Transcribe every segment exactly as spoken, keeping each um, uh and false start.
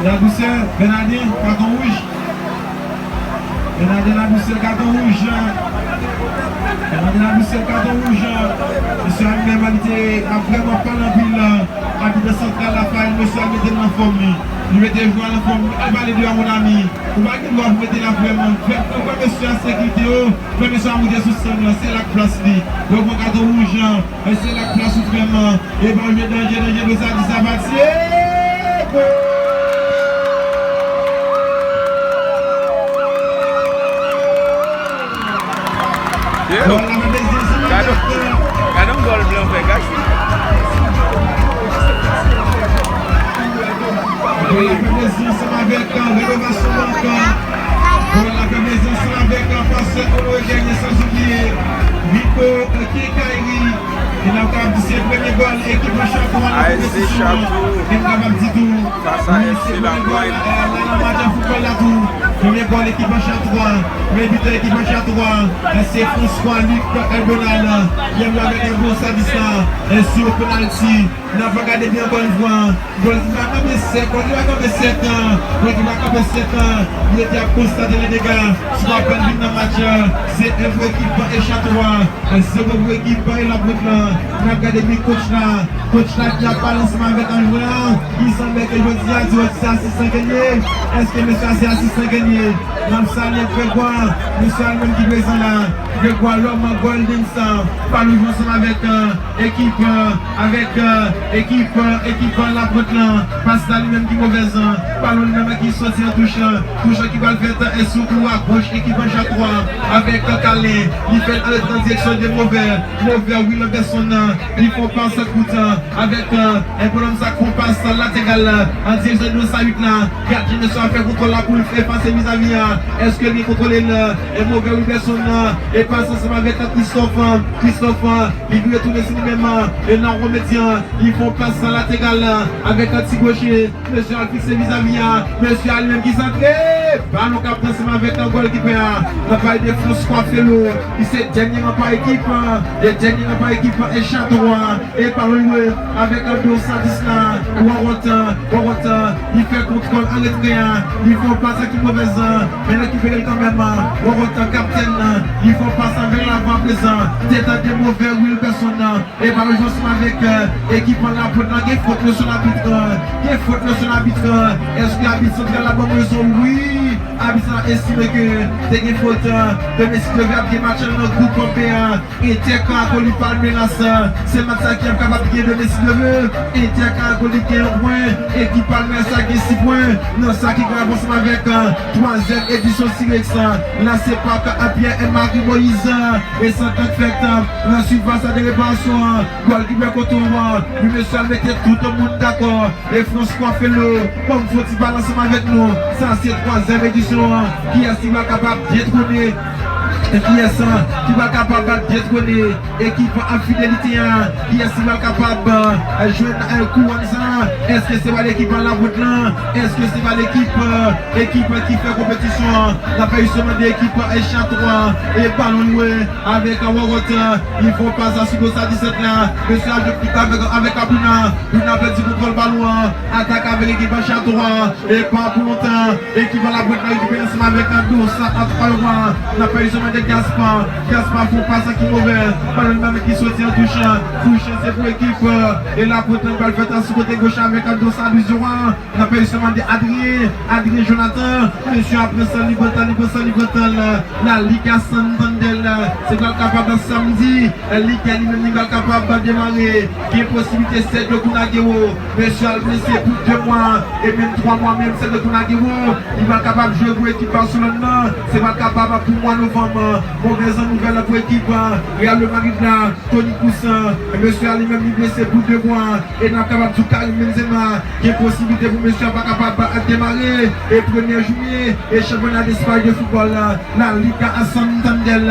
Ladouceur, Bernardin, katon wouj. Bernardin Ladouceur, katon wouj. Bernardin Ladouceur, katon wouj. Mesye a li menm, li te ap vrèman pale anpil. Abitè santral la, Fael, mesye a mete l nan fòm li. Li mete jwè a nan fòm li. Al pale de a, mon ami. Ou pa gen dwa pou mete l ap vrèman. Vrè, vrè, vrè, mesye a sekirite yo. Vrè, mesye a moute sou sèn nan. Se la k plas li. Yo pran katon wouj. Mesye la k plas ou vrèman. E pa jwe danje, danje, dwe sa di sa pati. E gòl! Gòl la fè plezi ansanm avèk, euh, gade yon gòl blan fè, gade. Gòl la fè plezi ansanm avèk, euh, renovasyon bank, euh, gòl la fè plezi ansanm avèk, euh, pastè Onore Guerrier, san oubliye Rico, euh, Kekayri. E n ap kapab di se premye gòl ekip Chatwa nan konpetisyon an. E n kapab di tou, wi, se premye gòl, euh, nan, nan match foutbòl la tou. Premye gòl ekip Chatwa. Premye bitè ekip Chatwa, euh, se François Luc Donald. Li menm avèk yon bon sèvis la. Euh, sou penalti. N ap gade byen ankò yon fwa. Gòl ki pa kanpe sèk, gòl ki pa kanpe sèk, gòl ki pa kanpe sèk. Yo te ap konstate le dega. Si w ap pran vin nan match, se en pou ekip Chatwa, zewo pou ekip Lapointe lan. N ap gade byen coach la. Coach la ki ap pale ansanm avèk yon jwè. Li sanble ke jodi a, di yo se asistan ke l ye. Èske mesye a se asistan ke l ye? N ap salye Grégoire. Mesye a li menm ki prezan la. Grégoire Lorme Goldens. Pale ansanm avèk, euh, ekip, euh, avèk, euh, ekip, euh, ekip, euh, Lapointe lan. Pas la li menm ki movèz, euh, balon li menm ki soti an touch, euh, touch ki pral fèt, euh, sou kou a goch ekip Chatwa avèk, euh, Kalen. Li fè l antre an direksyon de Move, Move Wilberson, euh, li fè yon pas kout, euh, avèk, euh, en bonòm sa k fè yon pas latèral, euh, an direksyon de sa uit la. Gadyen mesye a fè kontwòl la pou l fè pase vizavi a. Èske li kontwole l, euh, e Move Wilberson, euh, e pas ansanm avèk, euh, Christophe, euh, Christophe, euh, Li vire tounen sou li menm, e nan womedyan, li fè yon pas lateral avèk yon ti goche. Mesye a fikse vizavi a. Mesye a li menm ki santre. Balon k ap pran ansanm avèk yon gòlkipè a. N ap pale de François Felo. Li se dènye ranpa ekip, e dènye ranpa ekip e Chatwa. E balon jwe avèk yon do sa dis la. Wawòt, Wawòt, li fè kontwòl an retrè a. Li fè yon pas ki movèz, men l rekipere l kanmenm. Wawòt, kaptèn, li fè yon pas avèk lavan prezan. Tèt de Move Wilberson. E balon jwe ansanm avèk, e, ekip Lapointe lan. Gen fot nan sou labit, e, gen fot nan sou labit, e. Èske abit santral la ban rezon? Wi, abit la estime ke te gen fot, e, Domestique Levy ap gen match nan gwoup B a. Inter Caracolie Palmeiras, e, se match sa ki ap kapab gen Domestique Levy. Inter Caracolie gen yon pwen, ekip Palmeiras la gen sis pwen. Nan sa ki grav ansanm avèk, e, twazyèm edisyon Sirex, e, la se pa Pierre Marie Moïse, e, e santan k fèt, e, nan sivas de reparasyon, e, gòlkipè kote w, e, wi mesye al mete tout moun dakò. E François Felo, ban m fè yon ti pale ansanm avèk nou. Sa se twazyèm edisyon, e, kiyès ki va kapab detwone, e, kiyès, e, ki va kapab detwone ekip a Fidelite a? Kiyès ki va kapab, e, jwenn, e, kouwòn sa? Èske se pa ekip a Lapointe lan? Èske se pa ekip, e, ekip ki fè konpetisyon an? N ap fè jistèman de ekip, e, Chatwa, e balon jwe avèk, e, Wawòt, e, li fè yon pas sou do sa disèt la. Mesye a jwe pik avèk, avèk Abouna. Abouna pèdi kontwòl balon an. Atak avèk ekip a Chatwa. E pa pou lontan, ekip a Lapointe lan rekipere ansanm avèk, e, do sa a twa. N ap fè jistèman de Gaspar. Gaspar fè yon pas ki movèz. Balon li menm ki soti an touch. Touch se pou ekip, e, Lapointe lan, bal fèt sou kote goch avèk, e, do sa dis. N ap fè jistèman de Adrien. Adrien Jonathan. Mesye a pran san li, pran tan li, pran san li, pran tan l. La Liga Santander, se pral kapab samdi. Liga li menm li pral kapab demare. Gen posiblite Sergio Kun Agüero, mesye a blese pou de mwa, e menm twa mwa menm Sergio Kun Agüero, li pral kapab jwe pou ekip Barcelone nan. Se pral kapab pou mwa novanm. Movèz nouvèl pou ekip Real Madrid la. Toni Kroos, mesye a li menm li blese pou de mwa. E n ap kapab di Karim Benzema, gen posiblite pou mesye a pa kapab demare. E premye jounen, e chanpyona Espay de foutbòl, La Liga Santander.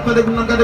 ap tande moun nan gade.